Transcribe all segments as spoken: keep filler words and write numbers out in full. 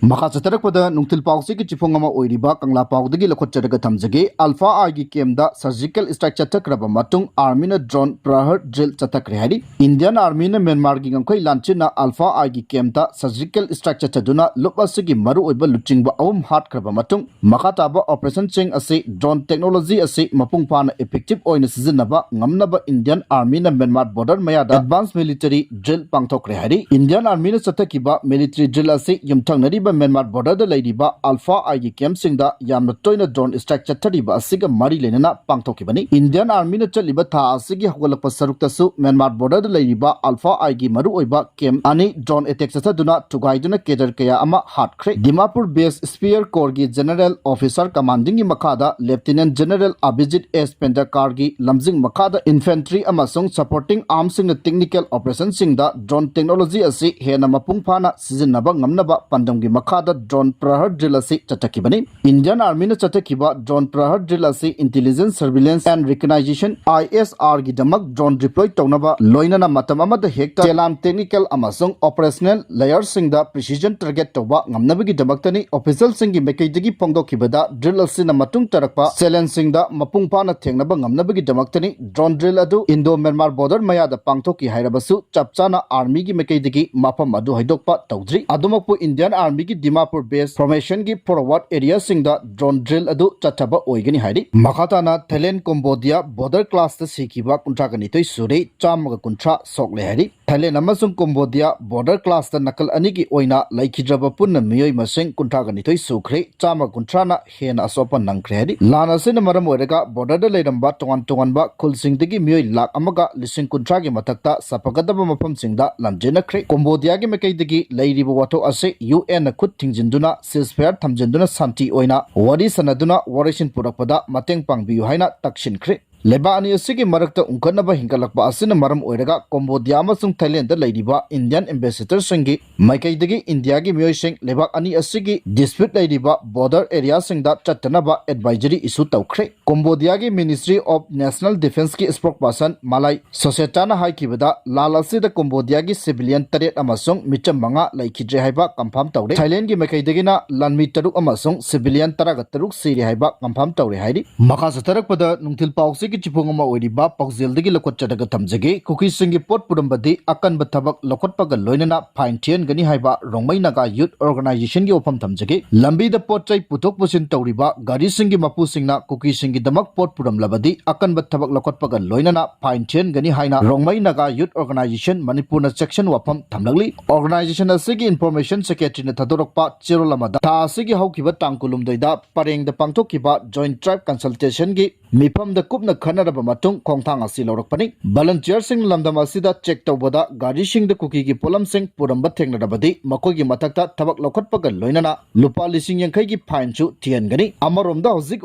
ꯃꯈꯥ ꯆꯠꯊꯔꯛꯄꯗ ꯅꯨꯡꯊꯤꯜ ꯄꯥꯎꯆꯦꯒꯤ ꯆꯤꯐꯣꯡ ꯑꯃ ꯑꯣꯏꯔꯤꯕ ꯀꯪꯂꯥ ꯄꯥꯎꯗꯒꯤ ꯂꯧꯈꯠꯆꯔꯒ ꯊꯝꯖꯒꯦ꯫ ꯑꯜꯐꯥ ꯑꯥꯏꯒꯤ ꯀꯦꯝꯗ ꯁꯔꯖꯤꯀꯦꯜ ꯁ꯭ꯇ꯭ꯔꯥꯏꯛ ꯆꯠꯊꯈ꯭ꯔꯕ ꯃꯇꯨꯡ ꯑꯥꯔꯃꯤꯅ ꯗ꯭ꯔꯣꯟ ꯄ꯭ꯔꯍꯔ ꯗ꯭ꯔꯤꯜ ꯆꯠꯊꯈ꯭ꯔꯦ ꯍꯥꯏꯔꯤ꯫ ꯏꯟꯗꯤꯌꯟ ꯑꯥꯔꯃꯤꯅ ꯃ꯭ꯌꯥꯟꯃꯥꯔꯒꯤ ꯉꯝꯈꯩ ꯂꯥꯟꯆꯦꯟꯅ ꯑꯜꯐꯥ ꯑꯥꯏꯒꯤ ꯀꯦꯝꯗ ꯁꯔꯖꯤꯀꯦꯜ ꯁ꯭ꯇ꯭ꯔꯥꯏꯛ ꯆꯠꯊꯗꯨꯅ ꯂꯨꯞ ꯑꯁꯤꯒꯤ ꯃꯔꯨꯑꯣꯏꯕ ꯂꯨꯆꯤꯡꯕ ꯑꯍꯨꯝ ꯍꯥꯠꯈ꯭ꯔꯕ ꯃꯇꯨꯡ ꯃꯈꯥ ꯇꯥꯕ ꯑꯣꯄꯔꯦꯁꯟꯁꯤꯡ ꯑꯁꯤ ꯗ꯭ꯔꯣꯟ ꯇꯦꯛꯅꯣꯂꯣꯖꯤ ꯑꯁꯤ ꯃꯄꯨꯡ ꯐꯥꯅ ꯏꯐꯦꯛꯇꯤꯚ ꯑꯣꯏꯅ ꯁꯤꯖꯤꯟꯅꯕ ꯉꯝꯅꯕ ꯏꯟꯗꯤꯌꯟ ꯑꯥꯔꯃꯤꯅ ꯃ꯭ꯌꯥꯟꯃꯥꯔ ꯕꯣꯔꯗꯔ ꯃꯌꯥꯗ ꯑꯦꯗꯚꯥꯟꯁ ꯃꯤꯂꯤꯇꯔꯤ ꯗ꯭ꯔꯤꯜ ꯄꯥꯡꯊꯣꯛꯈ꯭ꯔꯦ ꯍꯥꯏꯔꯤ꯫ ꯏꯟꯗꯤꯌꯟ ꯑꯥꯔꯃꯤꯅ ꯆꯠꯊꯈꯤꯕ ꯃꯤꯂꯤꯇꯔꯤ ꯗ꯭ꯔꯤꯜ ꯑꯁꯤ ꯌꯨꯝꯊꯪꯅꯔꯤꯕ ꯃ꯭ꯌꯥꯟꯃꯥꯔ ꯕꯣꯔꯗꯔꯗ ꯂꯩꯔꯤꯕ ꯑꯜꯐꯥ ꯑꯥꯏꯒꯤ ꯀꯦꯝꯞꯁꯤꯡꯗ ꯌꯥꯝꯅ ꯇꯣꯏꯅ ꯗ꯭ꯔꯣꯟ ꯁ꯭ꯇ꯭ꯔꯥꯏꯛ ꯆꯠꯊꯔꯤꯕ ꯑꯁꯤꯒ ꯃꯔꯤ ꯂꯩꯅꯅ ꯄꯥꯡꯊꯣꯛꯈꯤꯕꯅꯤ꯫ ꯏꯟꯗꯤꯌꯟ ꯑꯥꯔꯃꯤꯅ ꯆꯠꯂꯤꯕ ꯊꯥ ꯑꯁꯤꯒꯤ ꯍꯧꯒꯠꯂꯛꯄ ꯁꯔꯨꯛꯇꯁꯨ ꯃ꯭ꯌꯥꯟꯃꯥꯔ ꯕꯣꯔꯗꯔꯗ ꯂꯩꯔꯤꯕ ꯑꯜꯐꯥ ꯑꯥꯏꯒꯤ ꯃꯔꯨꯑꯣꯏꯕ ꯀꯦꯝꯞ ꯑꯅꯤ ꯗ꯭ꯔꯣꯟ ꯑꯦꯇꯦꯛ ꯆꯠꯊꯗꯨꯅ ꯊꯨꯒꯥꯏꯗꯨꯅ ꯀꯦꯗꯔ ꯀꯌꯥ ꯑꯃ ꯍꯥꯠꯈ꯭ꯔꯦ꯫ ꯗꯤꯃꯥꯄꯨꯔ ꯕꯦꯁ ꯁ꯭ꯄꯤꯌꯔ ꯀꯣꯔꯒꯤ ꯖꯦꯅꯔꯦꯜ ꯑꯣꯐꯤꯁꯥꯔ ꯀꯃꯥꯟꯗꯤꯡꯒꯤ ꯃꯈꯥꯗ ꯂꯦꯐꯇꯤꯅꯦꯟꯠ ꯖꯦꯅꯔꯦꯜ ꯑꯚꯤꯖꯤꯠ ꯑꯦꯁ ꯄꯦꯟꯗꯔꯀꯥꯔꯒꯤ ꯂꯝꯖꯤꯡ ꯃꯈꯥꯗ ꯏꯟꯐꯦꯟꯇ꯭ꯔꯤ ꯑꯃꯁꯨꯡ ꯁꯄꯣꯔꯇꯤꯡ ꯑꯥꯔꯝꯁꯤꯡꯅ ꯇꯦꯛꯅꯤꯀꯦꯜ ꯑꯣꯄꯔꯦꯁꯟꯁꯤꯡꯗ ꯗ꯭ꯔꯣꯟ ꯇꯦꯛꯅꯣꯂꯣꯖꯤ ꯑꯁꯤ ꯍꯦꯟꯅ ꯃꯄꯨꯡ ꯐꯥꯅ ꯁꯤꯖꯤꯟꯅꯕ ꯉꯝꯅꯕ ꯄꯥꯟꯗꯝꯒꯤ ꯃꯈꯥꯗ ꯗ꯭ꯔꯣꯟ ꯄ꯭ꯔꯍꯔ ꯗ꯭ꯔꯤꯜ ꯑꯁꯤ ꯆꯠꯊꯈꯤꯕꯅꯤ꯫ ꯏꯟꯗꯤꯌꯟ ꯑꯥꯔꯃꯤꯅ ꯆꯠꯊꯈꯤꯕ ꯗ꯭ꯔꯣꯟ ꯄ꯭ꯔꯍꯔ ꯗ꯭ꯔꯤꯜ ꯑꯁꯤ intelligence surveillance and reconnaissance, I S ꯑꯥꯔꯒꯤꯗꯃꯛ ꯗ꯭ꯔꯣꯟ ꯗꯤꯄ꯭ꯂꯣꯏ ꯇꯧꯅꯕ ꯂꯣꯏꯅꯅ ꯃꯇꯝ ꯑꯃꯗ ꯍꯦꯛꯇ ꯆꯦꯂꯥꯟ ꯇꯦꯛꯅꯤꯀꯦꯜ ꯑꯃꯁꯨꯡ ꯑꯣꯄꯔꯦꯁꯅꯦꯜ ꯂꯦꯌꯔꯁꯤꯡꯗ ꯄ꯭ꯔꯤꯁꯤꯖꯟ ꯇꯥꯔꯒꯦꯠ ꯇꯧꯕ ꯉꯝꯅꯕꯒꯤꯗꯃꯛꯇꯅꯤ꯫ ꯑꯣꯐꯤꯁꯤꯌꯦꯜꯁꯤꯡꯒꯤ ꯃꯥꯏꯀꯩꯗꯒꯤ ꯐꯣꯡꯗꯣꯛꯈꯤꯕꯗ ꯗ꯭ꯔꯤꯜ ꯑꯁꯤꯅ ꯃꯇꯨꯡ ꯇꯥꯔꯛꯄ ꯆꯦꯂꯦꯟꯖꯁꯤꯡꯗ ꯃꯄꯨꯡ ꯐꯥꯅ ꯊꯦꯡꯅꯕ ꯉꯝꯅꯕꯒꯤꯗꯃꯛꯇꯅꯤ꯫ ꯗ꯭ꯔꯣꯟ ꯗ꯭ꯔꯤꯜ ꯑꯗꯨ ꯏꯟꯗꯣ ꯃ꯭ꯌꯥꯟꯃꯥꯔ ꯕꯣꯔꯗꯔ ꯃꯌꯥꯗ ꯄꯥꯡꯊꯣꯛꯈꯤ ꯍꯥꯏꯔꯕꯁꯨ ꯆꯞ ꯆꯥꯅ ꯑꯥꯔꯃꯤꯒꯤ ꯃꯥꯏꯀꯩꯗꯒꯤ ꯃꯐꯝ ꯑꯗꯨ ꯍꯥꯏꯗꯣꯛꯄ ꯇꯧꯗ꯭ꯔꯤ꯫ ꯑꯗꯨꯃꯛꯄꯨ ꯏꯟꯗꯤꯌꯟ ꯑꯥꯔꯃꯤꯒꯤ ꯗꯤꯃꯥꯄꯨꯔ ꯕꯦꯁ ꯐꯣꯔꯃꯦꯁꯟꯒꯤ ꯐꯣꯔꯋꯥꯔꯗ ꯑꯦꯔꯤꯌꯥꯁꯤꯡꯗ ꯗ꯭ꯔꯣꯟ ꯗ꯭ꯔꯤꯜ ꯑꯗꯨ ꯆꯠꯊꯕ ꯑꯣꯏꯒꯅꯤ ꯍꯥꯏꯔꯤ꯫ ꯃꯈꯥ ꯇꯥꯅ ꯊꯥꯏꯂꯦꯟ ꯀꯣꯝꯕꯣꯗꯤꯌꯥ ꯕꯣꯔꯗꯔ ꯀ꯭ꯂꯥꯁꯇ ꯁꯤꯈꯤꯕ ꯀꯨꯟꯊ꯭ꯔꯥꯒ ꯅꯤꯊꯣꯏ ꯁꯨꯔꯦ, ꯆꯥꯝꯃꯒ ꯀꯨꯟꯊ꯭ꯔꯥ ꯁꯣꯛꯂꯦ ꯍꯥꯏꯔꯤ꯫ ꯊꯥꯏꯂꯦꯟ ꯑꯃꯁꯨꯡ ꯀꯣꯝꯕꯣꯗꯤꯌꯥ ꯕꯣꯔꯗꯔ ꯀ꯭ꯂꯥꯁꯇ ꯅꯥꯀꯜ ꯑꯅꯤꯒꯤ ꯑꯣꯏꯅ ꯂꯩꯈꯤꯗ꯭ꯔꯕ ꯄꯨꯟꯅ ꯃꯤꯑꯣꯏ ꯃꯁꯤꯡ ꯀꯨꯟꯊ꯭ꯔꯥꯒ ꯅꯤꯊꯣꯏ ꯁꯨꯈ꯭ꯔꯦ, ꯆꯥꯝꯃ ꯀꯨꯟꯊ꯭ꯔꯥꯅ ꯍꯦꯟꯅ ꯑꯁꯣꯛ ꯑꯄꯟ ꯅꯪꯈ꯭ꯔꯦ ꯍꯥꯏꯔꯤ꯫ ꯂꯥꯟ ꯑꯁꯤꯅ ꯃꯔꯝ ꯑꯣꯏꯔꯒ ꯕꯣꯔꯗꯔꯗ ꯂꯩꯔꯝꯕ ꯇꯣꯉꯥꯟ ꯇꯣꯉꯥꯟꯕ ꯈꯨꯜꯁꯤꯡꯗꯒꯤ ꯃꯤꯑꯣꯏ ꯂꯥꯈ ꯑꯃꯒ ꯂꯤꯁꯤꯡ ꯀꯨꯟꯊ꯭ꯔꯥꯒꯤ ꯃꯊꯛꯇ ꯆꯠꯄꯒꯗꯕ ꯃꯐꯝꯁꯤꯡꯗ ꯂꯥꯟꯖꯦꯟꯅꯈ꯭ꯔꯦ꯫ ꯀꯣꯝꯕꯣꯗꯤꯌꯥꯒꯤ ꯃꯥꯏꯀꯩꯗꯒꯤ ꯂꯩꯔꯤꯕ ꯋꯥꯊꯣꯛ ꯑꯁꯤ ꯌꯨ ꯑꯦꯟꯅ ꯈꯨꯠ ꯊꯤꯡꯖꯤꯟꯗꯨꯅ ceasefire ꯊꯝꯖꯤꯟꯗꯨꯅ ꯁꯥꯟꯇꯤ ꯑꯣꯏꯅ ꯋꯥꯔꯤ ꯁꯥꯟꯅꯗꯨꯅ ꯋꯥꯔꯣꯏꯁꯤꯟ ꯄꯨꯔꯛꯄꯗ ꯃꯇꯦꯡ ꯄꯥꯡꯕꯤꯌꯨ ꯍꯥꯏꯅ ꯇꯛꯁꯤꯟꯈ꯭ꯔꯦ꯫ ꯂꯩꯕꯥꯛ ꯑꯅꯤ ꯑꯁꯤꯒꯤ ꯃꯔꯛꯇ ꯎꯪꯈꯠꯅꯕ ꯍꯦꯟꯒꯠꯂꯛꯄ ꯑꯁꯤꯅ ꯃꯔꯝ ꯑꯣꯏꯔꯒ ꯀꯣꯝꯕꯣꯗꯤꯌꯥ ꯑꯃꯁꯨꯡ ꯊꯥꯏꯂꯦꯟꯗ ꯂꯩꯔꯤꯕ Indian ambassadorꯁꯤꯡꯒꯤ ꯃꯥꯏꯀꯩꯗꯒꯤ ꯏꯟꯗꯤꯌꯥꯒꯤ ꯃꯤꯑꯣꯏꯁꯤꯡ ꯂꯩꯕꯥꯛ ꯑꯅꯤ ꯑꯁꯤꯒꯤ dispute ꯂꯩꯔꯤꯕ border areaꯁꯤꯡꯗ ꯆꯠꯇꯅꯕ advisory issue ꯇꯧꯈ꯭ꯔꯦ꯫ ꯀꯣꯝꯕꯣꯗꯤꯌꯥꯒꯤ Ministry of National Defenceꯀꯤ spokesperson ꯃꯥꯂꯥꯏ ꯁꯣꯁꯦꯇꯥꯅ ꯍꯥꯏꯈꯤꯕꯗ, ꯂꯥꯜ ꯑꯁꯤꯗ ꯀꯣꯝꯕꯣꯗꯤꯌꯥꯒꯤ civilian ꯇꯔꯦꯠ ꯑꯃꯁꯨꯡ ꯃꯤꯆꯝ ꯃꯉꯥ ꯂꯩꯈꯤꯗ꯭ꯔꯦ ꯍꯥꯏꯕ confirm ꯇꯧꯔꯦ꯫ ꯊꯥꯏꯂꯦꯟꯒꯤ ꯃꯥꯏꯀꯩꯗꯒꯤꯅ ꯂꯥꯟꯃꯤ ꯇꯔꯨꯛ ꯑꯃꯁꯨꯡ civilian ꯇꯔꯥꯒ ꯇꯔꯨꯛ ꯁꯤꯔꯦ ꯍꯥꯏꯕ confirm ꯇꯧꯔꯦ ꯍꯥꯏꯔꯤ꯫ ꯃꯈꯥ ꯆꯠꯊꯔꯛꯄꯗ ꯅꯨꯡꯊꯤꯜ ꯄꯥꯎꯆꯦꯒꯤ ꯆꯤꯐꯣꯡ ꯑꯃ ꯑꯣꯏꯔꯤꯕ ꯄꯥꯎꯖꯦꯜꯗꯒꯤ ꯂꯧꯈꯠꯆꯔꯒ ꯊꯝꯖꯒꯦ꯫ ꯀꯨꯀꯤꯁꯤꯡꯒꯤ ꯄꯣꯠ ꯄꯨꯔꯝꯕꯗꯤ ꯑꯀꯟꯕ ꯊꯕꯛ ꯂꯧꯈꯠꯄꯒ ꯂꯣꯏꯅꯅ fine ꯊꯤꯍꯟꯒꯅꯤ ꯍꯥꯏꯕ ꯔꯣꯡꯃꯩ ꯅꯥꯒꯥ Youth Organizationꯒꯤ ꯋꯥꯐꯝ ꯊꯝꯖꯒꯦ꯫ ꯂꯝꯕꯤꯗ ꯄꯣꯠ ꯆꯩ ꯄꯨꯊꯣꯛ ꯄꯨꯁꯤꯟ ꯇꯧꯔꯤꯕ ꯒꯥꯔꯤꯁꯤꯡꯒꯤ ꯃꯄꯨꯁꯤꯡꯅ ꯀꯨꯀꯤꯁꯤꯡꯒꯤꯗꯃꯛ ꯄꯣꯠ ꯄꯨꯔꯝꯂꯕꯗꯤ ꯑꯀꯟꯕ ꯊꯕꯛ ꯂꯧꯈꯠꯄꯒ ꯂꯣꯏꯅꯅ fine ꯊꯤꯍꯟꯒꯅꯤ ꯍꯥꯏꯅ ꯔꯣꯡꯃꯩ ꯅꯥꯒꯥ Youth Organization ꯃꯅꯤꯄꯨꯔꯅ ꯆꯦꯛꯁꯤꯟ ꯋꯥꯐꯝ ꯊꯝꯂꯛꯂꯤ꯫ Organization ꯑꯁꯤꯒꯤ Information Secretaryꯅ ꯊꯥꯗꯣꯔꯛꯄ ꯆꯦꯔꯣꯜ ꯑꯃꯗ, ꯊꯥ ꯑꯁꯤꯒꯤ ꯍꯧꯈꯤꯕ ꯇꯥꯡ ꯀꯨꯟꯍꯨꯝꯗꯣꯏꯗ ꯄꯔꯦꯡꯗ ꯄꯥꯡꯊꯣꯛꯈꯤꯕ Joint Tribe Consultationꯒꯤ ꯃꯤꯐꯝꯗ ꯀꯨꯞꯅ ꯈꯟꯅꯔꯕ ꯃꯇꯨꯡ ꯈꯣꯡꯊꯥꯡ ꯑꯁꯤ ꯂꯧꯔꯛꯄꯅꯤ꯫ Volunteerꯁꯤꯡꯅ ꯂꯝꯗꯝ ꯑꯁꯤꯗ check ꯇꯧꯕꯗ ꯒꯥꯔꯤꯁꯤꯡꯗ ꯀꯨꯀꯤꯒꯤ ꯄꯣꯠꯂꯝꯁꯤꯡ ꯄꯨꯔꯝꯕ ꯊꯦꯡꯅꯔꯕꯗꯤ ꯃꯈꯣꯏꯒꯤ ꯃꯊꯛꯇ ꯊꯕꯛ ꯂꯧꯈꯠꯄꯒ ꯂꯣꯏꯅꯅ ꯂꯨꯄꯥ ꯂꯤꯁꯤꯡ ꯌꯥꯡꯈꯩꯒꯤ fineꯁꯨ ꯊꯤꯍꯟꯒꯅꯤ꯫ ꯑꯃꯔꯣꯝꯗ ꯍꯧꯖꯤꯛ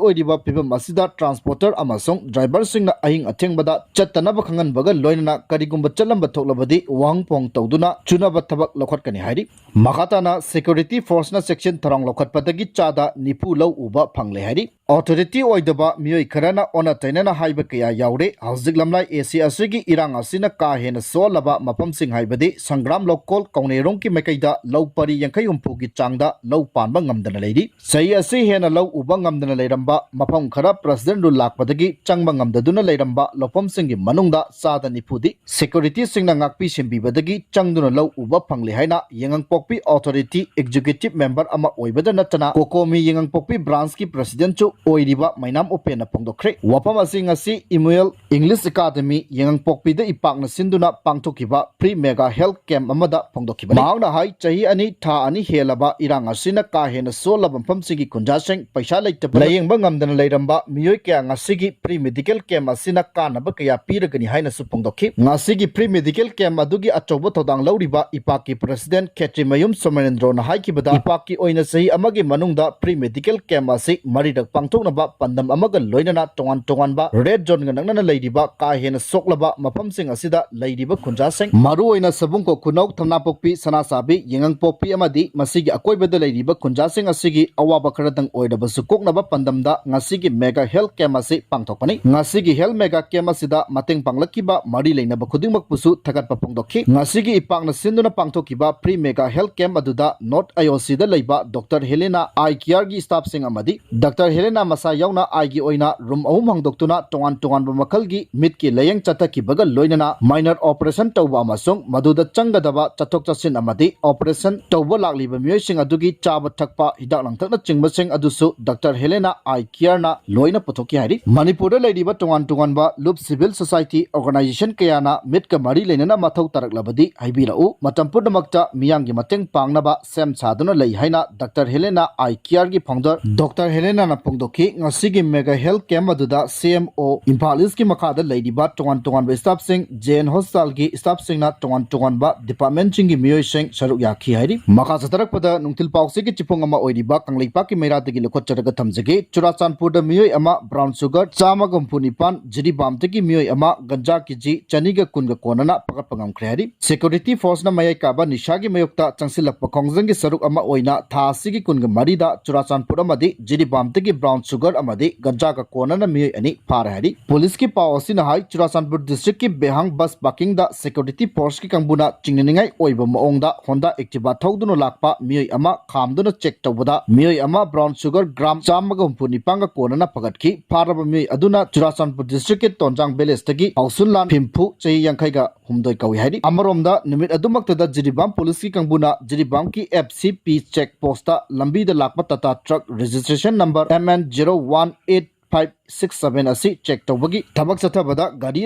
ꯑꯣꯏꯔꯤꯕ ꯐꯤꯕꯝ ꯑꯁꯤꯗ transporter ꯑꯃꯁꯨꯡ driverꯁꯤꯡꯅ ꯑꯍꯤꯡ ꯑꯊꯦꯡꯕꯗ ꯆꯠꯇꯅꯕ ꯈꯪꯍꯟꯕꯒ ꯂꯣꯏꯅꯅ ꯀꯔꯤꯒꯨꯝꯕ ꯆꯠꯂꯝꯕ ꯊꯣꯛꯂꯕꯗꯤ ꯋꯥꯍꯪ ꯐꯣꯡ ꯇꯧꯗꯨꯅ ꯆꯨꯅꯕ ꯊꯕꯛ ꯂꯧꯈꯠꯀꯅꯤ ꯍꯥꯏꯔꯤ꯫ ꯃꯈꯥ ꯇꯥꯅ security forceꯅ ꯆꯦꯛꯁꯤꯟ ꯊꯧꯔꯥꯡ ꯂꯧꯈꯠꯄꯗꯒꯤ ꯆꯥꯗ ꯅꯤꯐꯨ ꯂꯧ ꯎꯕ ꯐꯪꯂꯦ ꯍꯥꯏꯔꯤ꯫ Authority ꯑꯣꯏꯗꯕ ꯃꯤꯑꯣꯏ ꯈꯔꯅ ꯑꯣꯟꯅ ꯇꯩꯅꯅ ꯍꯥꯏꯕ ꯀꯌꯥ ꯌꯥꯎꯔꯦ꯫ ꯍꯧꯖꯤꯛ ꯂꯝꯂꯥꯏ ꯑꯦꯁꯤ ꯑꯁꯤꯒꯤ ꯏꯔꯥꯡ ꯑꯁꯤꯅ ꯀꯥ ꯍꯦꯟꯅ ꯁꯣꯛꯍꯜꯂꯕ ꯃꯐꯝꯁꯤꯡ ꯍꯥꯏꯕꯗꯤ ꯁꯪꯒ꯭ꯔꯥꯝ ꯂꯧꯀꯣꯜ, ꯀꯧꯅꯦꯔꯣꯡꯒꯤ ꯃꯥꯏꯀꯩꯗ ꯂꯧ ꯄꯔꯤ ꯌꯥꯡꯈꯩ ꯍꯨꯝꯐꯨꯒꯤ ꯆꯥꯡꯗ ꯂꯧ ꯄꯥꯟꯕ ꯉꯝꯗꯅ ꯂꯩꯔꯤ꯫ ꯆꯍꯤ ꯑꯁꯤ ꯍꯦꯟꯅ ꯂꯧ ꯎꯕ ꯉꯝꯗꯅ ꯂꯩꯔꯝꯕ ꯃꯐꯝ ꯈꯔ President Rule ꯂꯥꯛꯄꯗꯒꯤ ꯆꯪꯕ ꯉꯝꯗꯗꯨꯅ ꯂꯩꯔꯝꯕ ꯂꯧꯐꯝꯁꯤꯡꯒꯤ ꯃꯅꯨꯡꯗ ꯆꯥꯗ ꯅꯤꯐꯨꯗꯤ securityꯁꯤꯡꯅ ꯉꯥꯛꯄꯤ ꯁꯦꯟꯕꯤꯕꯗꯒꯤ ꯆꯪꯗꯨꯅ ꯂꯧ ꯎꯕ ꯐꯪꯂꯦ ꯍꯥꯏꯅ ꯌꯥꯏꯉꯪꯄꯣꯛꯄꯤ Authority Executive Member ꯑꯃ ꯑꯣꯏꯕꯗ ꯅꯠꯇꯅ COCOMI ꯌꯥꯏꯉꯪꯄꯣꯛꯄꯤ Branchꯀꯤ Presidentꯁꯨ ꯑꯣꯏꯔꯤꯕ ꯃꯩꯅꯥꯝ ꯎꯄꯦꯟꯅ ꯐꯣꯡꯗꯣꯛꯈ꯭ꯔꯦ꯫ ꯋꯥꯐꯝ ꯑꯁꯤ ꯉꯁꯤ Emmanuel English Academy ꯌꯥꯏꯉꯪꯄꯣꯛꯄꯤꯗ ꯏꯄꯥꯛꯅ ꯁꯤꯟꯗꯨꯅ ꯄꯥꯡꯊꯣꯛꯈꯤꯕ free mega health camp ꯑꯃꯗ ꯐꯣꯡꯗꯣꯛꯈꯤꯕꯅꯤ꯫ ꯃꯍꯥꯛꯅ ꯍꯥꯏ, ꯆꯍꯤ ꯑꯅꯤ ꯊꯥ ꯑꯅꯤ ꯍꯦꯜꯂꯕ ꯏꯔꯥꯡ ꯑꯁꯤꯅ ꯀꯥ ꯍꯦꯟꯅ ꯁꯣꯛꯂꯕ ꯃꯐꯝꯁꯤꯡꯒꯤ ꯈꯨꯟꯖꯥꯁꯤꯡ ꯄꯩꯁꯥ ꯂꯩꯇꯕ ꯂꯥꯌꯦꯡꯕ ꯉꯝꯗꯅ ꯂꯩꯔꯝꯕ ꯃꯤꯑꯣꯏ ꯀꯌꯥ ꯉꯁꯤꯒꯤ free medical camp ꯑꯁꯤꯅ ꯀꯥꯟꯅꯕ ꯀꯌꯥ ꯄꯤꯔꯒꯅꯤ ꯍꯥꯏꯅꯁꯨ ꯐꯣꯡꯗꯣꯛꯈꯤ꯫ ꯉꯁꯤꯒꯤ free medical camp ꯑꯗꯨꯒꯤ ꯑꯆꯧꯕ ꯊꯧꯗꯥꯡ ꯂꯧꯔꯤꯕ ꯏꯄꯥꯛꯀꯤ President ꯈꯦꯇ꯭ꯔꯤꯃꯌꯨꯝ ꯁꯣꯃꯦꯟꯗ꯭ꯔꯣꯅ ꯍꯥꯏꯈꯤꯕꯗ, ꯏꯄꯥꯛꯀꯤ ꯑꯣꯏꯅ ꯆꯍꯤ ꯑꯃꯒꯤ ꯃꯅꯨꯡꯗ free medical camp ꯑꯁꯤ ꯃꯔꯤꯔꯛ ꯄꯥꯡ ꯄꯥꯡꯊꯣꯛꯅꯕ ꯄꯥꯟꯗꯝ ꯑꯃꯒ ꯂꯣꯏꯅꯅ ꯇꯣꯉꯥꯟ ꯇꯣꯉꯥꯟꯕ red zoneꯒ ꯅꯛꯅꯅ ꯂꯩꯔꯤꯕ ꯀꯥ ꯍꯦꯟꯅ ꯁꯣꯛꯂꯕ ꯃꯐꯝꯁꯤꯡ ꯑꯁꯤꯗ ꯂꯩꯔꯤꯕ ꯈꯨꯟꯖꯥꯁꯤꯡ, ꯃꯔꯨꯑꯣꯏꯅ ꯁꯕꯨꯡꯈꯣꯛ ꯈꯨꯅꯧ, ꯊꯝꯅꯥꯄꯣꯛꯄꯤ, ꯁꯅꯥꯁꯥꯕꯤ, ꯌꯦꯉꯪꯄꯣꯛꯄꯤ ꯑꯃꯗꯤ ꯃꯁꯤꯒꯤ ꯑꯀꯣꯏꯕꯗ ꯂꯩꯔꯤꯕ ꯈꯨꯟꯖꯥꯁꯤꯡ ꯑꯁꯤꯒꯤ ꯑꯋꯥꯕ ꯈꯔꯗꯪ ꯑꯣꯏꯔꯕꯁꯨ ꯀꯣꯛꯅꯕ ꯄꯥꯟꯗꯝꯗ ꯉꯁꯤꯒꯤ mega health camp ꯑꯁꯤ ꯄꯥꯡꯊꯣꯛꯄꯅꯤ꯫ ꯉꯁꯤꯒꯤ health mega camp ꯑꯁꯤꯗ ꯃꯇꯦꯡ ꯄꯥꯡꯂꯛꯈꯤꯕ ꯃꯔꯤ ꯂꯩꯅꯕ ꯈꯨꯗꯤꯡꯃꯛꯄꯨꯁꯨ ꯊꯥꯒꯠꯄ ꯐꯣꯡꯗꯣꯛꯈꯤ꯫ ꯉꯁꯤꯒꯤ ꯏꯄꯥꯛꯅ ꯁꯤꯟꯗꯨꯅ ꯄꯥꯡꯊꯣꯛꯈꯤꯕ free mega health camp ꯑꯗꯨꯗ North IOCꯗ ꯂꯩꯕ Doctor Helena Eye Careꯒꯤ staffꯁꯤꯡ ꯑꯃꯗꯤ Doctor Helena ꯃꯁꯥ ꯌꯥꯎꯅ eyeꯒꯤ ꯑꯣꯏꯅ room ꯑꯍꯨꯝ ꯍꯥꯡꯗꯣꯛꯇꯨꯅ ꯇꯣꯉꯥꯟ ꯇꯣꯉꯥꯟꯕ ꯃꯈꯜꯒꯤ ꯃꯤꯠꯀꯤ ꯂꯥꯌꯦꯡ ꯆꯠꯊꯈꯤꯕꯒ ꯂꯣꯏꯅꯅ minor operation ꯇꯧꯕ ꯑꯃꯁꯨꯡ ꯃꯗꯨꯗ ꯆꯪꯒꯗꯕ ꯆꯠꯊꯣꯛ ꯆꯠꯁꯤꯟ ꯑꯃꯗꯤ operation ꯇꯧꯕ ꯂꯥꯛꯂꯤꯕ ꯃꯤꯑꯣꯏꯁꯤꯡ ꯑꯗꯨꯒꯤ ꯆꯥꯕ ꯊꯛꯄ, ꯍꯤꯗꯥꯛ ꯂꯥꯡꯊꯛꯅꯆꯤꯡꯕꯁꯤꯡ ꯑꯗꯨꯁꯨ Doctor Helena Eye Careꯅ ꯂꯣꯏꯅ ꯄꯨꯊꯣꯛꯈꯤ ꯍꯥꯏꯔꯤ꯫ ꯃꯅꯤꯄꯨꯔꯗ ꯂꯩꯔꯤꯕ ꯇꯣꯉꯥꯟ ꯇꯣꯉꯥꯟꯕ ꯂꯨꯞ civil society organization ꯀꯌꯥꯅ ꯃꯤꯠꯀ ꯃꯔꯤ ꯂꯩꯅꯅ ꯃꯊꯧ ꯇꯥꯔꯛꯂꯕꯗꯤ ꯍꯥꯏꯕꯤꯔꯛꯎ꯫ ꯃꯇꯝ ꯄꯨꯝꯅꯃꯛꯇ ꯃꯤꯌꯥꯝꯒꯤ ꯃꯇꯦꯡ ꯄꯥꯡꯅꯕ ꯁꯦꯝ ꯁꯥꯗꯨꯅ ꯂꯩ ꯍꯥꯏꯅ Doctor Helena Eye Careꯒꯤ founder Doctor Helenaꯅ ꯐꯣꯡꯗꯣꯛꯈꯤ꯫ ꯉꯁꯤꯒꯤ mega health camp ꯑꯗꯨꯗ CMO ꯏꯝꯐꯥꯜ Eastꯀꯤ ꯃꯈꯥꯗ ꯂꯩꯔꯤꯕ ꯇꯣꯉꯥꯟ ꯇꯣꯉꯥꯟꯕ staffꯁꯤꯡ, Jain Hospitalꯒꯤ staffꯁꯤꯡꯅ ꯇꯣꯉꯥꯟ ꯇꯣꯉꯥꯟꯕ departmentꯁꯤꯡꯒꯤ ꯃꯤꯑꯣꯏꯁꯤꯡ ꯁꯔꯨꯛ ꯌꯥꯈꯤ ꯍꯥꯏꯔꯤ꯫ ꯃꯈꯥ ꯆꯠꯊꯔꯛꯄꯗ ꯅꯨꯡꯊꯤꯜ ꯄꯥꯎꯆꯦꯒꯤ ꯆꯤꯐꯣꯡ ꯑꯃ ꯑꯣꯏꯔꯤꯕ ꯀꯪꯂꯩꯄꯥꯛꯀꯤ ꯃꯩꯔꯥꯗꯒꯤ ꯂꯧꯈꯠꯆꯔꯒ ꯊꯝꯖꯒꯦ꯫ ꯆꯨꯔꯥꯆꯥꯟꯄꯨꯔꯗ ꯃꯤꯑꯣꯏ ꯑꯃ brown sugar ꯆꯥꯝꯃꯒ ꯍꯨꯝꯐꯨ ꯅꯤꯄꯥꯟ, ꯖꯤꯔꯤꯕꯥꯝꯗꯒꯤ ꯃꯤꯑꯣꯏ ꯑꯃ ꯒꯟꯖꯥ ꯀꯦꯖꯤ ꯆꯅꯤꯒ ꯀꯨꯟꯒ ꯀꯣꯟꯅꯅ ꯐꯒꯠꯄ ꯉꯝꯈ꯭ꯔꯦ ꯍꯥꯏꯔꯤ꯫ Security forceꯅ ꯃꯌꯥꯏ ꯀꯥꯕ ꯅꯤꯁꯥꯒꯤ ꯃꯥꯌꯣꯛꯇ ꯆꯪꯁꯤꯜꯂꯛꯄ ꯈꯣꯡꯖꯪꯒꯤ ꯁꯔꯨꯛ ꯑꯃ ꯑꯣꯏꯅ ꯊꯥ ꯑꯁꯤꯒꯤ ꯀꯨꯟꯒ ꯃꯔꯤꯗ ꯆꯨꯔꯥꯆꯥꯟꯄꯨꯔ ꯑꯃꯗꯤ ꯖꯤꯔꯤꯕꯥꯝꯗꯒꯤ brown sugar ꯑꯃꯗꯤ ꯒꯟꯖꯥꯒ ꯀꯣꯟꯅꯅ ꯃꯤꯑꯣꯏ ꯑꯅꯤ ꯐꯥꯔꯦ ꯍꯥꯏꯔꯤ꯫ ꯄꯨꯂꯤꯁꯀꯤ ꯄꯥꯎ ꯑꯁꯤꯅ ꯍꯥꯏ, ꯆꯨꯔꯥꯆꯥꯟꯄꯨꯔ districtꯀꯤ ꯕꯦꯍꯥꯡ bus parkingꯗ security forceꯀꯤ ꯀꯥꯡꯕꯨꯅ ꯆꯤꯡꯅꯅꯤꯡꯉꯥꯏ ꯑꯣꯏꯕ ꯃꯑꯣꯡꯗ Honda Activa ꯊꯧꯗꯨꯅ ꯂꯥꯛꯄ ꯃꯤꯑꯣꯏ ꯑꯃ ꯈꯥꯝꯗꯨꯅ check ꯇꯧꯕꯗ ꯃꯤꯑꯣꯏ ꯑꯃ brown sugar gram ꯆꯥꯝꯃꯒ ꯍꯨꯝꯐꯨ ꯅꯤꯄꯥꯟꯒ ꯀꯣꯟꯅꯅ ꯐꯒꯠꯈꯤ꯫ ꯐꯥꯔꯕ ꯃꯤꯑꯣꯏ ꯑꯗꯨꯅ ꯆꯨꯔꯥꯆꯥꯟꯄꯨꯔ districtꯀꯤ ꯇꯣꯟꯖꯥꯡ villageꯇꯒꯤ ꯍꯥꯎꯁꯨꯟꯂꯥꯟ ꯐꯤꯝꯐꯨ, ꯆꯍꯤ ꯌꯥꯡꯈꯩꯒ ꯍꯨꯝꯗꯣꯏ ꯀꯧꯏ ꯍꯥꯏꯔꯤ꯫ ꯑꯃꯔꯣꯝꯗ ꯅꯨꯃꯤꯠ ꯑꯗꯨꯃꯛꯇꯗ ꯖꯤꯔꯤꯕꯥꯝ ꯄꯨꯂꯤꯁꯀꯤ ꯀꯥꯡꯕꯨꯅ ꯖꯤꯔꯤꯕꯥꯝꯒꯤ F C P check postꯇ ꯂꯝꯕꯤꯗ ꯂꯥꯛꯄ Tata truck registration number M N zero one eight five six seven ꯑꯁꯤ check ꯇꯧꯕꯒꯤ ꯊꯕꯛ ꯆꯠꯊꯕꯗ ꯒꯥꯔꯤ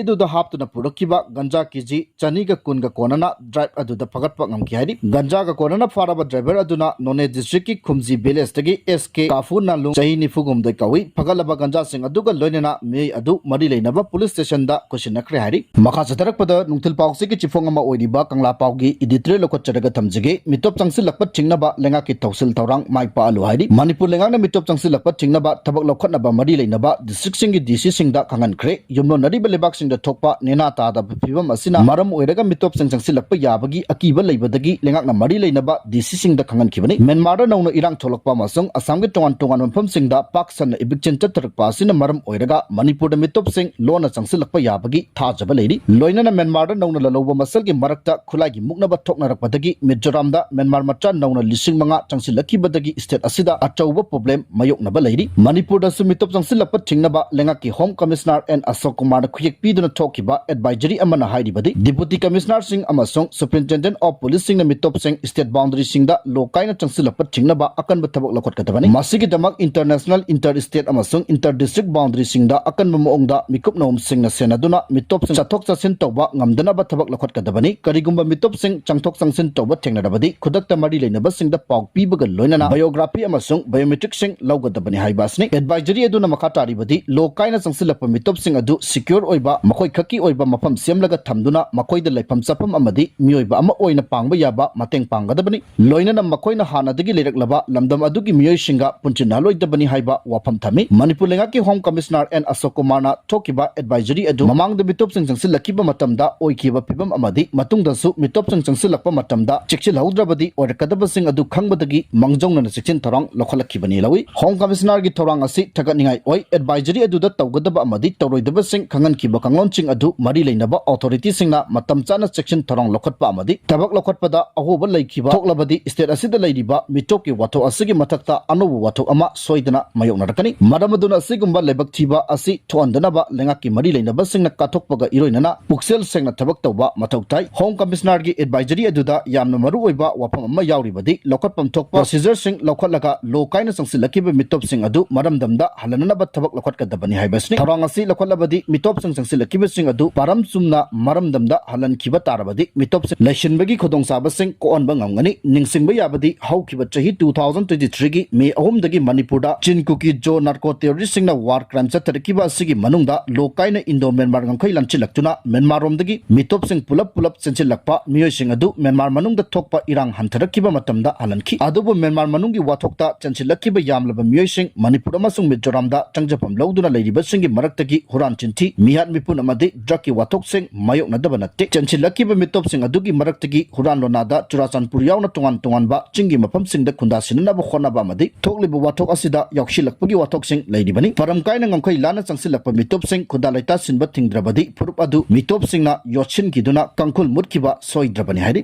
ꯑꯗꯨꯗ ꯍꯥꯞꯇꯨꯅ ꯄꯨꯔꯛꯈꯤꯕ ꯒꯟꯖꯥ ꯀꯦꯖꯤ ꯆꯅꯤꯒ ꯀꯨꯟꯒ ꯀꯣꯟꯅꯅ drive ꯑꯗꯨꯗ ꯐꯒꯠꯄ ꯉꯝꯈꯤ ꯍꯥꯏꯔꯤ꯫ ꯒꯟꯖꯥꯒ ꯀꯣꯟꯅꯅ ꯐꯥꯔꯕ driver ꯑꯗꯨꯅ ꯅꯣꯅꯦ districtꯀꯤ ꯈꯨꯝꯖꯤ villageꯇꯒꯤ S K ꯀꯥꯐꯨ ꯅꯥꯂꯨꯡ, ꯆꯍꯤ ꯅꯤꯐꯨ ꯍꯨꯝꯗꯣꯏ ꯀꯧꯏ꯫ ꯐꯒꯠꯂꯕ ꯒꯟꯖꯥꯁꯤꯡ ꯑꯗꯨꯒ ꯂꯣꯏꯅꯅ ꯃꯤꯑꯣꯏ ꯑꯗꯨ ꯃꯔꯤ ꯂꯩꯅꯕ police stationꯗ ꯀꯣꯏꯁꯤꯟꯅꯈ꯭ꯔꯦ ꯍꯥꯏꯔꯤ꯫ ꯃꯈꯥ ꯆꯠꯊꯔꯛꯄꯗ ꯅꯨꯡꯊꯤꯜ ꯄꯥꯎꯆꯦꯒꯤ ꯆꯤꯐꯣꯡ ꯑꯃ ꯑꯣꯏꯔꯤꯕ ꯀꯪꯂꯥ ꯄꯥꯎꯒꯤ editorial ꯂꯧꯈꯠꯆꯔꯒ ꯊꯝꯖꯒꯦ꯫ ꯃꯤꯇꯣꯞ ꯆꯪꯁꯤꯜꯂꯛꯄ ꯊꯤꯡꯅꯕ ꯂꯩꯉꯥꯛꯀꯤ ꯊꯧꯁꯤꯜ ꯊꯧꯔꯥꯡ ꯃꯥꯏ ꯄꯥꯛꯍꯜꯂꯨ ꯍꯥꯏꯔꯤ꯫ ꯃꯅꯤꯄꯨꯔ ꯂꯩꯉꯥꯛꯅ ꯃꯤꯇꯣꯞ ꯆꯪꯁꯤꯜꯂꯛꯄ ꯊꯤꯡꯅꯕ ꯊꯕꯛ ꯂꯧꯈꯠꯅꯕ ꯃꯔꯤ ꯂꯩꯅꯕ districtꯁꯤꯡꯒꯤ DCꯁꯤꯡꯗ ꯈꯪꯍꯟꯈ꯭ꯔꯦ꯫ ꯌꯨꯝꯂꯣꯟꯅꯔꯤꯕ ꯂꯩꯕꯥꯛꯁꯤꯡꯗ ꯊꯣꯛꯄ ꯅꯦꯅꯥ ꯇꯥꯗꯕ ꯐꯤꯕꯝ ꯑꯁꯤꯅ ꯃꯔꯝ ꯑꯣꯏꯔꯒ ꯃꯤꯇꯣꯞꯁꯤꯡ ꯆꯪꯁꯤꯜꯂꯛꯄ ꯌꯥꯕꯒꯤ ꯑꯀꯤꯕ ꯂꯩꯕꯗꯒꯤ ꯂꯩꯉꯥꯛꯅ ꯃꯔꯤ ꯂꯩꯅꯕ DCꯁꯤꯡꯗ ꯈꯪꯍꯟꯈꯤꯕꯅꯤ꯫ ꯃ꯭ꯌꯥꯟꯃꯥꯔꯗ ꯅꯧꯅ ꯏꯔꯥꯡ ꯊꯣꯛꯂꯛꯄ ꯑꯃꯁꯨꯡ ꯑꯁꯥꯝꯒꯤ ꯇꯣꯉꯥꯟ ꯇꯣꯉꯥꯟꯕ ꯃꯐꯝꯁꯤꯡꯗ ꯄꯥꯛ ꯁꯟꯅ eviction ꯆꯠꯊꯔꯛꯄ ꯑꯁꯤꯅ ꯃꯔꯝ ꯑꯣꯏꯔꯒ ꯃꯅꯤꯄꯨꯔꯗ ꯃꯤꯇꯣꯞꯁꯤꯡ ꯂꯣꯟꯅ ꯆꯪꯁꯤꯜꯂꯛꯄ ꯌꯥꯕꯒꯤ ꯊꯥꯖꯕ ꯂꯩꯔꯤ꯫ ꯂꯣꯏꯅꯅ ꯃ꯭ꯌꯥꯟꯃꯥꯔꯗ ꯅꯧꯅ ꯂꯥꯜꯍꯧꯕ ꯃꯁꯦꯜꯒꯤ ꯃꯔꯛꯇ ꯈꯨꯠꯂꯥꯏꯒꯤ ꯃꯨꯛꯅꯕ ꯊꯣꯛꯅꯔꯛꯄꯗꯒꯤ ꯃꯤꯖꯣꯔꯥꯝꯗ ꯃ꯭ꯌꯥꯟꯃꯥꯔ ꯃꯆꯥ ꯅꯧꯅ ꯂꯤꯁꯤꯡ ꯃꯉꯥ ꯆꯪꯁꯤꯜꯂꯛꯈꯤꯕꯗꯒꯤ state ꯑꯁꯤꯗ ꯑꯆꯧꯕ problem ꯃꯥꯌꯣꯛꯅꯕ ꯂꯩꯔꯤ꯫ ꯃꯅꯤꯄꯨꯔꯗꯁꯨ ꯃꯤꯇꯣꯞ ꯆꯪꯁꯤꯜꯂꯛꯄ ꯊꯤꯡꯅꯕ ꯂꯩꯉꯥꯛꯀꯤ Home Commissioner N ꯑꯁꯣꯛ ꯀꯨꯃꯥꯔꯅ ꯈꯨꯌꯦꯛ ꯄꯤꯗꯨꯅ ꯊꯣꯛꯈꯤꯕ advisory ꯑꯃꯅ ꯍꯥꯏꯔꯤꯕꯗꯤ, Deputy Commissionerꯁꯤꯡ ꯑꯃꯁꯨꯡ Superintendent of Policeꯁꯤꯡꯅ ꯃꯤꯇꯣꯞꯁꯤꯡ state boundaryꯁꯤꯡꯗ ꯂꯣ ꯀꯥꯏꯅ ꯆꯪꯁꯤꯜꯂꯛꯄ ꯊꯤꯡꯅꯕ ꯑꯀꯟꯕ ꯊꯕꯛ ꯂꯧꯈꯠꯀꯗꯕꯅꯤ꯫ ꯃꯁꯤꯒꯤꯗꯃꯛ international, inter-state ꯑꯃꯁꯨꯡ inter-district boundaryꯁꯤꯡꯗ ꯑꯀꯟꯕ ꯃꯑꯣꯡꯗ ꯃꯤꯀꯨꯞ ꯅꯍꯨꯝꯁꯤꯡꯅ ꯁꯦꯟꯅꯗꯨꯅ ꯃꯤꯇꯣꯞꯁꯤꯡ ꯆꯠꯊꯣꯛ ꯆꯠꯁꯤꯟ ꯇꯧꯕ ꯉꯝꯗꯅꯕ ꯊꯕꯛ ꯂꯧꯈꯠꯀꯗꯕꯅꯤ꯫ ꯀꯔꯤꯒꯨꯝꯕ ꯃꯤꯇꯣꯞꯁꯤꯡ ꯆꯪꯊꯣꯛ ꯆꯪꯁꯤꯟ ꯇꯧꯕ ꯊꯦꯡꯅꯔꯕꯗꯤ ꯈꯨꯗꯛꯇ ꯃꯔꯤ ꯂꯩꯅꯕꯁꯤꯡꯗ ꯄꯥꯎ ꯄꯤꯕꯒ ꯂꯣꯏꯅꯅ biography ꯑꯃꯁꯨꯡ biometricꯁꯤꯡ ꯂꯧꯒꯗꯕꯅꯤ ꯍꯥꯏꯕ ꯑꯁꯤꯅꯤ꯫ Advisory ꯑꯗꯨꯅ ꯃꯈꯥ ꯇꯥꯔꯤꯕꯗꯤ, ꯂꯣ ꯀꯥꯏꯅ ꯆꯪꯁꯤꯜꯂꯛꯄ ꯃꯤꯇꯣꯞꯁꯤꯡ ꯑꯗꯨ secure ꯑꯣꯏꯕ, ꯃꯈꯣꯏ ꯈꯛꯀꯤ ꯑꯣꯏꯕ ꯃꯐꯝ ꯁꯦꯝꯂꯒ ꯊꯝꯗꯨꯅ ꯃꯈꯣꯏꯗ ꯂꯩꯐꯝ ꯆꯥꯐꯝ ꯑꯃꯗꯤ ꯃꯤꯑꯣꯏꯕ ꯑꯃ ꯑꯣꯏꯅ ꯄꯥꯡꯕ ꯌꯥꯕ ꯃꯇꯦꯡ ꯄꯥꯡꯒꯗꯕꯅꯤ꯫ ꯂꯣꯏꯅꯅ ꯃꯈꯣꯏꯅ ꯍꯥꯟꯅꯗꯒꯤ ꯂꯩꯔꯛꯂꯕ ꯂꯝꯗꯝ ꯑꯗꯨꯒꯤ ꯃꯤꯑꯣꯏꯁꯤꯡꯒ ꯄꯨꯟꯁꯤꯟꯅꯍꯜꯂꯣꯏꯗꯕꯅꯤ ꯍꯥꯏꯕ ꯋꯥꯐꯝ ꯊꯝꯃꯤ꯫ ꯃꯅꯤꯄꯨꯔ ꯂꯩꯉꯥꯛꯀꯤ Home Commissioner N ꯑꯁꯣꯛ ꯀꯨꯃꯥꯔꯅ ꯊꯣꯛꯈꯤꯕ advisory ꯑꯗꯨ ꯃꯃꯥꯡꯗ ꯃꯤꯇꯣꯞꯁꯤꯡ ꯆꯪꯁꯤꯜꯂꯛꯈꯤꯕ ꯃꯇꯝꯗ ꯑꯣꯏꯈꯤꯕ ꯐꯤꯕꯝ ꯑꯃꯗꯤ ꯃꯇꯨꯡꯗꯁꯨ ꯃꯤꯇꯣꯞꯁꯤꯡ ꯆꯪꯁꯤꯜꯂꯛꯄ ꯃꯇꯝꯗ ꯆꯦꯛꯁꯤꯜꯍꯧꯗ꯭ꯔꯕꯗꯤ ꯑꯣꯏꯔꯛꯀꯗꯕꯁꯤꯡ ꯑꯗꯨ ꯈꯪꯕꯗꯒꯤ ꯃꯥꯡꯖꯧꯅꯅ ꯆꯦꯛꯁꯤꯟ ꯊꯧꯔꯥꯡ ꯂꯧꯈꯠꯂꯛꯈꯤꯕꯅꯤ ꯂꯧꯏ꯫ Home Commissionerꯒꯤ ꯊꯧꯔꯥꯡ ꯑꯁꯤ ꯊꯥꯒꯠꯅꯤꯡꯉꯥꯏ ꯑꯣꯏ꯫ Advisory ꯑꯗꯨꯗ ꯇꯧꯒꯗꯕ ꯑꯃꯗꯤ ꯇꯧꯔꯣꯏꯗꯕꯁꯤꯡ ꯈꯪꯍꯟꯈꯤꯕ ꯀꯥꯡꯂꯣꯟꯁꯤꯡ ꯑꯗꯨ ꯃꯔꯤ ꯂꯩꯅꯕ authorityꯁꯤꯡꯅ ꯃꯇꯝ ꯆꯥꯅ ꯆꯦꯛꯁꯤꯟ ꯊꯧꯔꯥꯡ ꯂꯧꯈꯠꯄ ꯑꯃꯗꯤ ꯊꯕꯛ ꯂꯧꯈꯠꯄꯗ ꯑꯍꯣꯕ ꯂꯩꯈꯤꯕ ꯊꯣꯛꯂꯕꯗꯤ state ꯑꯁꯤꯗ ꯂꯩꯔꯤꯕ ꯃꯤꯇꯣꯞꯀꯤ ꯋꯥꯊꯣꯛ ꯑꯁꯤꯒꯤ ꯃꯊꯛꯇ ꯑꯅꯧꯕ ꯋꯥꯊꯣꯛ ꯑꯃ ꯁꯣꯏꯗꯅ ꯃꯥꯌꯣꯛꯅꯔꯛꯀꯅꯤ꯫ ꯃꯔꯝ ꯑꯗꯨꯅ ꯑꯁꯤꯒꯨꯝꯕ ꯂꯥꯏꯕꯛ ꯊꯤꯕ ꯑꯁꯤ ꯊꯣꯛꯍꯟꯗꯅꯕ ꯂꯩꯉꯥꯛꯀꯤ ꯃꯔꯤ ꯂꯩꯅꯕꯁꯤꯡꯅ ꯀꯠꯊꯣꯛꯄꯒ ꯏꯔꯣꯏꯅꯅ ꯄꯨꯛꯆꯦꯜ ꯁꯦꯡꯅ ꯊꯕꯛ ꯇꯧꯕ ꯃꯊꯧ ꯇꯥꯏ꯫ Home Commissionerꯒꯤ advisory ꯑꯗꯨꯗ ꯌꯥꯝꯅ ꯃꯔꯨꯑꯣꯏꯕ ꯋꯥꯐꯝ ꯑꯃ ꯌꯥꯎꯔꯤꯕꯗꯤ, ꯂꯧꯈꯠꯐꯝ ꯊꯣꯛꯄ procedureꯁꯤꯡ ꯂꯧꯈꯠꯂꯒ ꯂꯣ ꯀꯥꯏꯅ ꯆꯪꯁꯤꯜꯂꯛꯈꯤꯕ ꯃꯤꯇꯣꯞꯁꯤꯡ ꯑꯗꯨ ꯃꯔꯝꯗꯝꯗ ꯍꯜꯍꯟꯅꯕ ꯊꯕꯛ ꯂꯧꯈꯠꯀꯗꯕꯅꯤ ꯍꯥꯏꯕꯁꯤꯅꯤ꯫ ꯊꯧꯔꯥꯡ ꯑꯁꯤ ꯂꯧꯈꯠꯂꯕꯗꯤ ꯃꯤꯇꯣꯞꯁꯤꯡ ꯆꯪꯁꯤꯜꯂꯛꯈꯤꯕꯁꯤꯡ ꯑꯗꯨ ꯄꯥꯔꯝ ꯆꯨꯝꯅ ꯃꯔꯝꯗꯝꯗ ꯍꯜꯍꯟꯈꯤꯕ ꯇꯥꯔꯕꯗꯤ ꯃꯤꯇꯣꯞꯁꯤꯡ ꯂꯩꯁꯤꯟꯕꯒꯤ ꯈꯨꯗꯣꯡꯆꯥꯕꯁꯤꯡ ꯀꯣꯛꯍꯟꯕ ꯉꯝꯒꯅꯤ꯫ ꯅꯤꯡꯁꯤꯡꯕ ꯌꯥꯕꯗꯤ ꯍꯧꯈꯤꯕ ꯆꯍꯤ two thousand twenty three ꯒꯤ ꯃꯦ ꯑꯍꯨꯝꯗꯒꯤ ꯃꯅꯤꯄꯨꯔꯗ ꯆꯤꯟ ꯀꯨꯀꯤ ꯖꯣ ꯅꯥꯔꯀꯣ ꯇꯦꯔꯣꯔꯤꯁꯁꯤꯡꯅ ꯋꯥꯔ ꯀ꯭ꯔꯥꯏꯝ ꯆꯠꯊꯔꯛꯈꯤꯕ ꯑꯁꯤꯒꯤ ꯃꯅꯨꯡꯗ ꯂꯣ ꯀꯥꯏꯅ ꯏꯟꯗꯣ ꯃ꯭ꯌꯥꯟꯃꯥꯔ ꯉꯝꯈꯩ ꯂꯥꯟꯁꯤꯜꯂꯛꯇꯨꯅ ꯃ꯭ꯌꯥꯟꯃꯥꯔ ꯔꯣꯝꯗꯒꯤ ꯃꯤꯇꯣꯞꯁꯤꯡ ꯄꯨꯂꯞ ꯄꯨꯂꯞ ꯆꯦꯟꯁꯤꯜꯂꯛꯄ ꯃꯤꯑꯣꯏꯁꯤꯡ ꯑꯗꯨ ꯃ꯭ꯌꯥꯟꯃꯥꯔ ꯃꯅꯨꯡꯗ ꯊꯣꯛꯄ ꯏꯔꯥꯡ ꯍꯟꯊꯔꯛꯈꯤꯕ ꯃꯇꯝꯗ ꯍꯜꯍꯟꯈꯤ꯫ ꯑꯗꯨꯕꯨ ꯃ꯭ꯌꯥꯟꯃꯥꯔ ꯃꯅꯨꯡꯒꯤ ꯋꯥꯊꯣꯛꯇ ꯆꯦꯟꯁꯤꯜꯂꯛꯈꯤꯕ ꯌꯥꯝꯂꯕ ꯃꯤꯑꯣꯏꯁꯤꯡ ꯃꯅꯤꯄꯨꯔ ꯑꯃꯁꯨꯡ ꯃꯤꯖꯣꯔꯥꯝꯗ ꯆꯪꯖꯐꯝ ꯂꯧꯗꯨꯅ ꯂꯩꯔꯤꯕꯁꯤꯡꯒꯤ ꯃꯔꯛꯇꯒꯤ ꯍꯨꯔꯥꯟ ꯆꯤꯟꯊꯤ, ꯃꯤꯍꯥꯠ ꯃꯤꯄꯨꯟ ꯑꯃꯗꯤ ꯗ꯭ꯔꯒꯀꯤ ꯋꯥꯊꯣꯛꯁꯤꯡ ꯃꯥꯌꯣꯛꯅꯗꯕ ꯅꯠꯇꯦ꯫ ꯆꯦꯟꯁꯤꯜꯂꯛꯈꯤꯕ ꯃꯤꯇꯣꯞꯁꯤꯡ ꯑꯗꯨꯒꯤ ꯃꯔꯛꯇꯒꯤ ꯍꯨꯔꯥꯟ ꯂꯣꯅꯥꯗ ꯆꯨꯔꯥꯆꯥꯟꯄꯨꯔ ꯌꯥꯎꯅ ꯇꯣꯉꯥꯟ ꯇꯣꯉꯥꯟꯕ ꯆꯤꯡꯒꯤ ꯃꯐꯝꯁꯤꯡꯗ ꯈꯨꯟꯗꯥꯁꯤꯟꯅꯅꯕ ꯍꯣꯠꯅꯕ ꯑꯃꯗꯤ ꯊꯣꯛꯂꯤꯕ ꯋꯥꯊꯣꯛ ꯑꯁꯤꯗ ꯌꯥꯎꯁꯤꯜꯂꯛꯄꯒꯤ ꯋꯥꯊꯣꯛꯁꯤꯡ ꯂꯩꯔꯤꯕꯅꯤ꯫ ꯃꯔꯝ ꯀꯥꯏꯅ ꯉꯝꯈꯩ ꯂꯥꯟꯅ ꯆꯪꯁꯤꯜꯂꯛꯄ ꯃꯤꯇꯣꯞꯁꯤꯡ ꯈꯨꯟꯗꯥ ꯂꯩꯇꯥꯁꯤꯟꯕ ꯊꯤꯡꯗ꯭ꯔꯕꯗꯤ ꯐꯨꯔꯨꯞ ꯑꯗꯨ ꯃꯤꯇꯣꯞꯁꯤꯡꯅ ꯌꯣꯠꯁꯤꯟꯈꯤꯗꯨꯅ ꯀꯥꯡꯈꯨꯜ ꯃꯨꯠꯈꯤꯕ ꯁꯣꯏꯗ꯭ꯔꯕꯅꯤ ꯍꯥꯏꯔꯤ꯫